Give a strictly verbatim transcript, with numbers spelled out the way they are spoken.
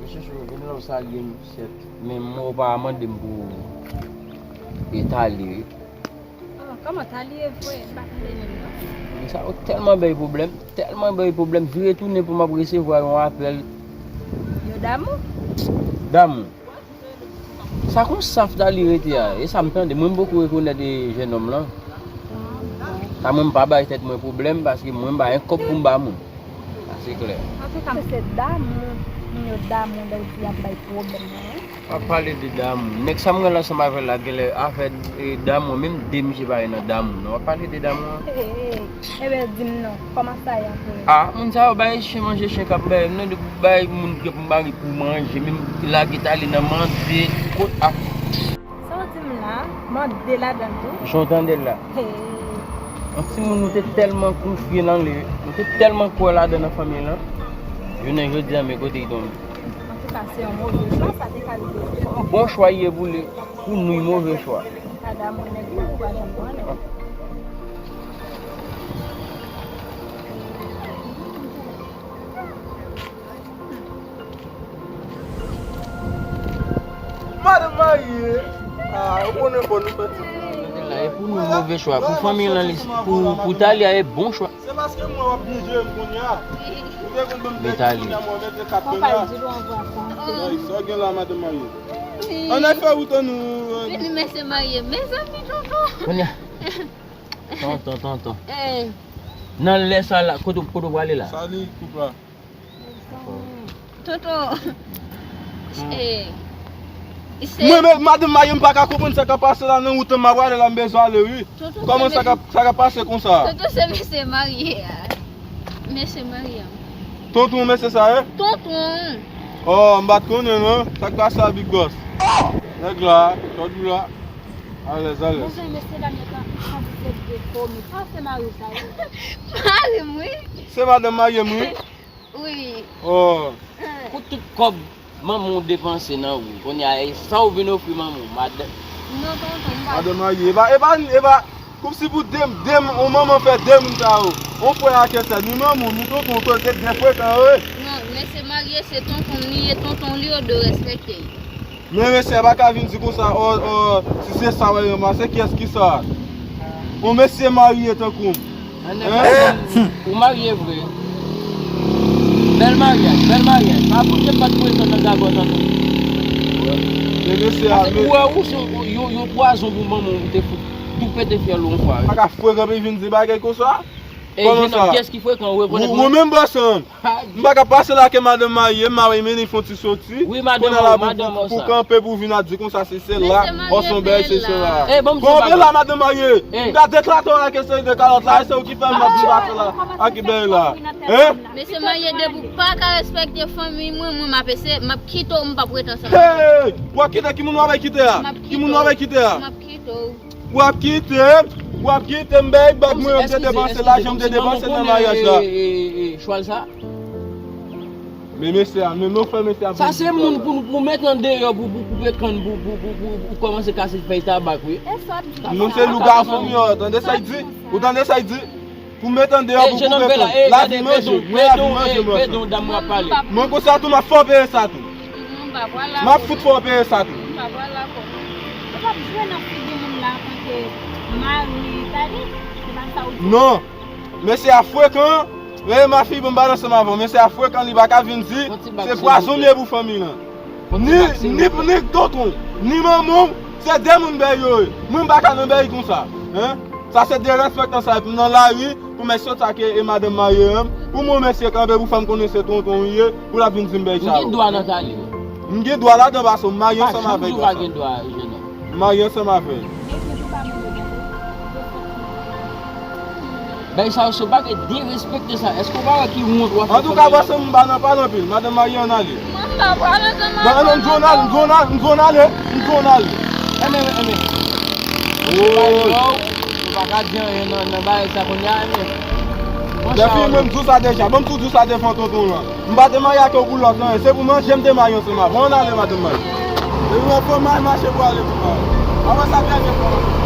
Chouchou, vin la w salye m, sèt. Men mwen ou pa mande m pou e Thalie, wi. Ah, kòman Thalie ye vre? M pa tande menm non. Moun sa yo tèlman bay pwoblèm, tèlman bay pwoblèm, vire tounen pou m ap resevwa yon apèl. Yo damou? Damou. Sa konsa Thalie rete a, e sa m tande, mwen m poko rekonèt e jennonm lan. Sa mwen m pa bay tèt mwen pwoblèm, paske mwen m pa gen kòb pou m ba moun. Sa se klè. Antouka, se damou, moun yo damou, lè w di y ap bay pwoblèm nan, wi. W ap pale de damou. Nèg sa m gen ansanm avè l la, genlè afè, e, damou, menm de misye pa gen nan damou, non. W ap pale de damou an? Hey, hey, hey. Ebyen, di m non, kòman sa ye anpil? Ah, moun sa yo bay chen manje chen k ap bay, non, depi w bay moun ki ap mari pou manje, menm lage Thalie nan manje, kot, ah. Sa w di m la, mande ladan l tou? Jan w tande l la. Hey. Yon timoun nou te tèlman konfye nan li, nou te tèlman kwè ladan nan fanmi lan. Jounen jodi a, men kote l tonbe. Antouka, se yon move chwa, sa te ka rive. Yon bon chwa ye pou li, pou nou, yon move chwa. Madam, mwen nèg la, ou pa janm konnen. Madanm marye. Ah, ou konnen fò nou fè ti. E pou nou move chwa. Pou fanmi lan, li, pou, pou Thalie, e bon chwa. Se paske mwen w ap byen jere m kounye a. Ou te konn ban m dèk kounye a, mwen mete kat kounye a. Ay, sa gen la, madanm marye. Ann al fè wout an nou. Vini mesye marye. Mezanmi, tonton. Kounye a. Tonton, tonton. Eh. Nan lè sa la, kote, kote w prale la? Sali, koup la. Tonton. Eh. Mwen menm, madanm marye, m pa ka konprann sa k ap pase la nan wout lan, m ap prale la, m bezwen ale, wi. Tonton, kòman sa k ap, sa k ap pase konsa? Tonton, se mesye marye a. Mesye marye a. Tonton, mesye sa ye? Tonton. Oh, m pa t konnen, non. Sa k pase a, Big Boss? Nèg la, tòdou la. Alèz, alèz. Mezanmi, mesye dam yo ka, ka di se de komi. Sa se mari w sa ye? Mari m, wi. Se madanm marye m, wi. Wi. Oh. Pou tout kòb manman w depanse nan ou, kounye a, e sa w vin ofri manman w, madanm? Non, tonton, m pa. Madanm marye, e pa, e pa, e pa, kòmsi pou de, de, yon manman fè de moun sa yo. Yon frè ak yon sè, ni manman w, ni tonton w, se de frekan yo ye. Non, mesye marye, se tonton m li ye, tonton li yo dwe respekte l. Men mesye a pa ka vin di konsa, oh, oh, si se sa w al ranmase, kiyès ki sa? Yon mesye marye tankou m. An nèg la, ou marye vre. Bèl maryaj, bèl maryaj. Pa Bondye m pa t prezan nan gagòt an non. Men mesye a, men ou wè ou se yon, yon pwazon pou manman w, ou te fout tou pete fyèl ou yon fwa, wi. Pa ka frekan pou vin di bagay konsa. Kòman sa? Kiyès ki frekan, ou rekonèt mwen? Ou menm bòs an. M pa ka pase la ke madanm marye, m a mennen fon ti soti. Wi, madanm, kounye a la, pou, pou kanpe pou vin ap di konsa se sèl la, osnon bèl se sèl la. Kanpe la, madanm marye. M ka deklate w ak yon seri de kalòt la, e se ou ki fè m ap viv ak sèl la, ak bèl la. Hein? Mesye marye, depi w pa ka respekte fanmi mwen, mwen m ap eseye, m ap kite w, m p ap rete ansanm avè w. Hey! W ap kite ki moun w ap kite a? Ki moun w ap kite a? M ap kite w. W ap kite, w ap kite m bay bag mwen, m te depanse lajan, m te depanse nan maryaj la. Chwal sa? Men mesye a, men non frè mesye a. Sa se moun pou, pou met andeyò, pou, pou koupe kann, pou, pou, pou, pou, pou kòmanse kase fèy tabak, wi. Non, se lougawou fanmi an, tande sa y di? Ou tande sa y di? Pou met andeyò, pou koupe fèy. Lavi manje, mwen lavi manje, mwen. Mwen konsa tou, m ap fè w peye sa tou. M ap fout fè w peye sa tou. M pa pral la, kòman? Ou p ap jwe nan figi moun la antanke mari Thalie? Se pa sa ou di? Non. Mesye a frekan. Reyèlman, fi, bon, m pa ansanm avè w. Mesye a frekan, li pa ka vin di se pwazon m ye pou fanmi lan. Ni, ni, ni tonton, ni manman w, se de moun bèy yo ye. Mwen m pa ka nan bèy konsa. Hein? Sa se derespèktan sa. Epi m nan lari, pou m sot sa ke e madanm marye an, pou mwen mesye kanpe pou fè m konnen se tonton w ye, pou l ap vin di m bèy sa yo. Ou gen dwa nan Thalie. M gen dwa ladan paske m marye ansanm avèk gason. M marye ansanm avè l. Bèy sa yo se bagay derespekte sa. Èske w pa wè ki wont w ap fè? Antouka, bòs, m pa nan pale anpil. Madanm marye, ann ale. Mwen m pa pral ansanm avè w. Bon, ann, m di w ann ale, m di w ann ale, m di w ann ale, m di w ann ale. Enben, enben. Oh. Ou pa ka di anyen nan, nan bagay sa kounye a, enben. Depi mwen m di w sa deja, bon, m tou di w sa devan tonton w lan. M pa te marye ak yon boulòt, non, se pou manje m te marye ansanm avè w. Ann ale, madanm marye. Depi w wè fò m al mache pou ale pou mwen. Apre sa, byen, byen, byen.